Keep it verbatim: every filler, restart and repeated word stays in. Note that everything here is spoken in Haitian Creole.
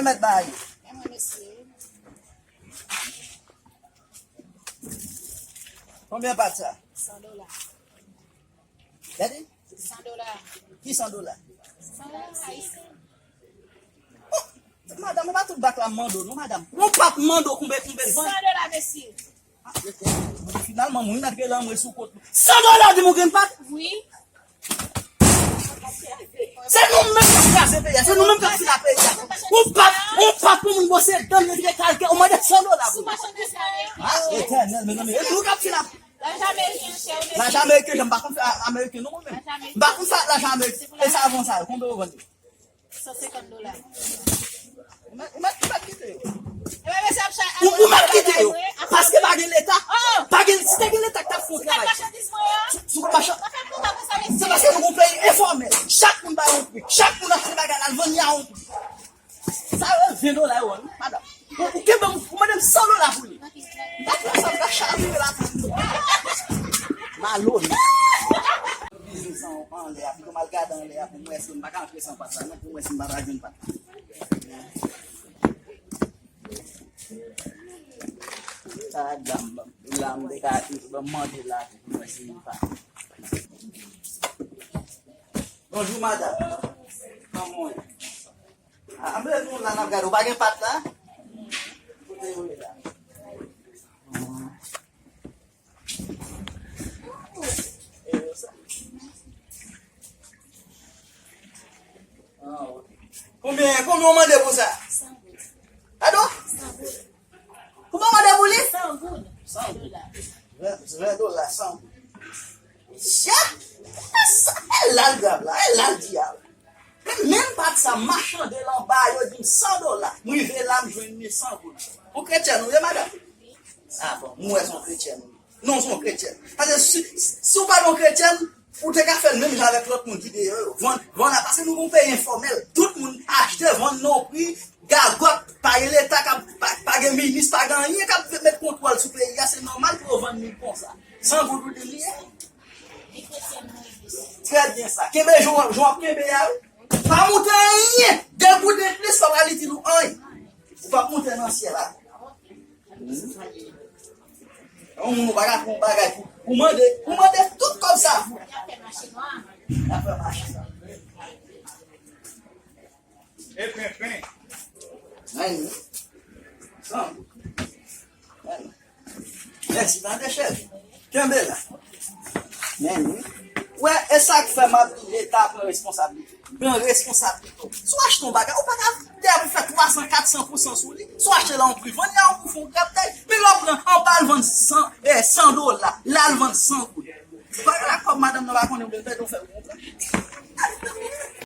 Mèt ba yo. Men mwen, mesye. Konbyen pat sa? San dola. Gade. San dola. Ki san dola? San dola ayisyen. Oh, madanm, e pa tout bak la m mande w, non, madanm. Yon pat m mande w konbyen, konbyen l vann? San dola, mesye. Ah, finalman, moun nan t rele anmwe sou kont. San dola, di m yon grenn pat? Wi. Se nou menm k ap kraze peyi a, se nou menm k ap fina peyi a. Yon pat, yon pat pou moun bwose dan l, yo te kalke, ou mande san dola pou li. Ah, Etènèl, mezanmi, e nou k ap fina. Lajan ameriken chè, mesye. Lajan ameriken, jan m pa konn fè a-, ameriken non, mwen menm. M pa konn fè lajan ameriken. E savon sa yo, konbyen yo vann li? San senkant dola. Ou mèt, ou mèt, ou mèt kite yo. Ebyen, mesye ap chay. Ou, ou mèt kite yo. Paske pa gen leta. Oh. Pa gen, si te gen leta k t ap fè yon travay. Machandiz mwen an. Si, si w machan-, se paske nou gon peyi enfòmèl. Chak moun bay yon pri. Chak moun achte bagay la, l vann li a yon pri. Sa yo ven dola yo, wi, madanm. Ou, ou kenbe m, ou mande m san dola pou li. M pa pran sa, m pa chavire la pou li. Malonèt. Biznis an, anlè a, pito m al gade anlè a pou m wè si m pa ka antre san pat la, non, pou m wè si m pa ta jwenn pat la. Sa dam, la m te ka mande la pou m wè si m pa. Bonjou, madanm. Kòman w ye? Ah, ann nou la, n ap gade. Ou pa gen pat la? Kote yo ye la? Ah, ok. Konbyen, konbyen w mande pou sa? San goud. Pardon? San goud. Konbyen w mande pou li? San goud. San goud. Ven, ven dola, san goud. Chè! E sa, e la l grav la, e la l dyab. Men menm pat sa, m machande l anba, yo di m san dola. M rive la, m jwenn li san goud. Ou kretyèn ou ye, madanm? Ah bon, m wè se yon kretyèn ou ye. Non, se yon kretyèn. Paske si, si w pa t yon kretyèn, ou te ka fè l menm jan avèk lòt moun ki deyò yo. Vann, vann la, paske nou gon peyi enfòmèl. Tout moun achte, vann nan yon pri, gagòt, pa gen leta, k ap, pa, pa gen minis, pa gen anyen k ap met kontwòl sou peyi a, se nòmal pou yo vann li konsa. San goud ou di li ye? Trè byen sa. Kenbe jan w ap, jan w ap kenbe a, wi. Pa moute anyen. De goud enplis, pa pral itil ou anyen. Ou p ap monte nan syèl la. Yon moun ou pa ka fè yon bagay pou, pou mande, pou mande tout kòb sa. Y ap fè mache sa. E pen, pen. Anyen. San. Anyen. Mèsi, tande chèf. Kenbe la. Men wi. Wè, e sa k fè m ap di Leta pran responsablite. Pran responsablite w. Si w achte yon bagay, ou pa ka dèyè pou fè twa san, kat san pou san sou li. Si w achte la yon pri, vann li a yon pri, fè yon grapday. Men lè w pran anba l vann san, eh, san dola, la l vann san goud. Bagay la kòb madanm nan pa konnen, ou pèdi w fè yon